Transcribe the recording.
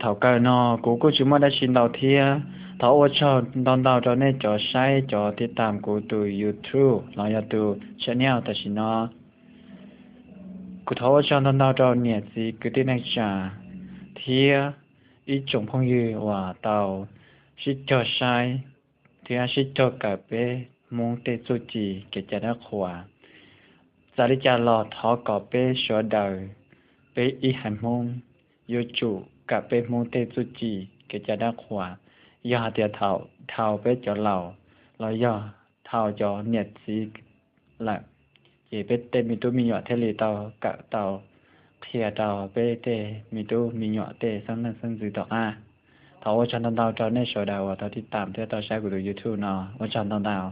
Thaum kawg no kuv kuj tsis muaj dab tsi ntau thiab. Thov ua tsaug ntau ntau rau nej cov saib cov tiv tam kuv tus YouTube los yog tus channel tam sim no. Kuv thov ua tsaug ntau ntau rau niam txiv kwv tij neej tsa thiab ib tsoom phooj ywg uas tau sib cog saib thiab sib cog kawm peb Hmoob tej txuj ci kev cai dab qhuas. Txawm li cas los thov kom peb sawv daws, peb ib haiv Hmoob yuav tsum kawm peb Hmoob tej txuj ci kev cai dab qhuas. Yog hais tias thaum dhau peb cov laus los yog dhau cov niam txiv lawm, ces peb tej me tub me nyuam thiaj li tau kawm tau qhia rau peb tej me tub me nyuam tej xeeb leej xeeb ntxwv tom qab. Thov ua tsaug ntau ntau rau nej sawv daws uas tau tiv tam thiab tau saib kuv tus YouTube no. Ua tsaug ntau ntau.